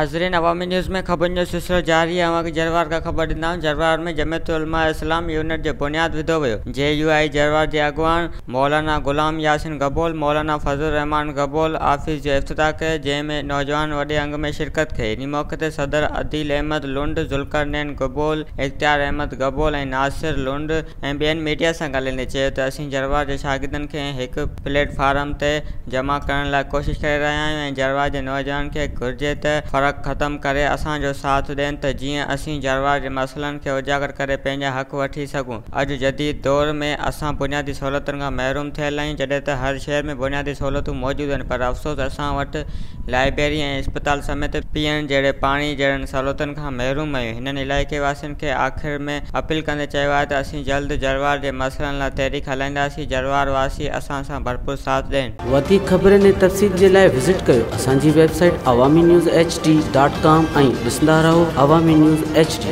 ناظرين عوامي نيوز ۾ خبرن جو سلسلو جاري آهي اوهان کي جروار کان خبر ڏيندا آهيون جروار ۾ جمعيت علماء اسلام يونٽ جو بنياد وڌو ويو جي يو آء جروار جي اڳواڻ مولانا غلام ياسين گبول مولانا فضل الرحمان گبول آفيس جو افتتاح ڪيو جنهن ۾ نوجوانن وڏي انگ ۾ شرڪت ڪئي انهي موقعي تي صدر عديل احمد لنڊ ذوالقرنين گبول اختيار احمد گبول ۽ ناصر لنڊ ۽ ٻين ميڊيا سان ڳالهائيندي چيو ته اسين جروار جي شاگردن کي هڪ پليٽ فارم تي جمع ڪرڻ لاء ڪوشش ڪري رهيا آهيون ۽ جروار جي نوجوانن کي گهرجي ته فرق ختم ڪري اسان جو ساٿ ڏين ته جيئن اسين جروار جي مسئلن کي اجاگر ڪري پنهنجا حق وٺي سگهون اڄ جديد دور ۾ اسان بنيادي سهولتن کان محروم ٿيل آهيون جڏهن ته هر شهر ۾ بنيادي سهولتون موجود آهن پر افسوس اسان وٽ لائبريري ۽ اسپتال سميت پيئڻ جهڙي پاڻي جهڙن سهولتن کان محروم آهيون هنن علائقي واسين کي آخر ۾ اپيل ڪندي چيو آهي ته اسين جلد جروار جي مسئلن لاء تحريڪ هلائينداسين جروار واسي اسان سان ڀرپور ساٿ ڏين. وڌيڪ خبرن ۽ تفصيل جي لاء وزٽ ڪيو اسان جي website Awami news H D dot com ۽ ڏسندا رهو عوامي نيوز ايڇ ڊي.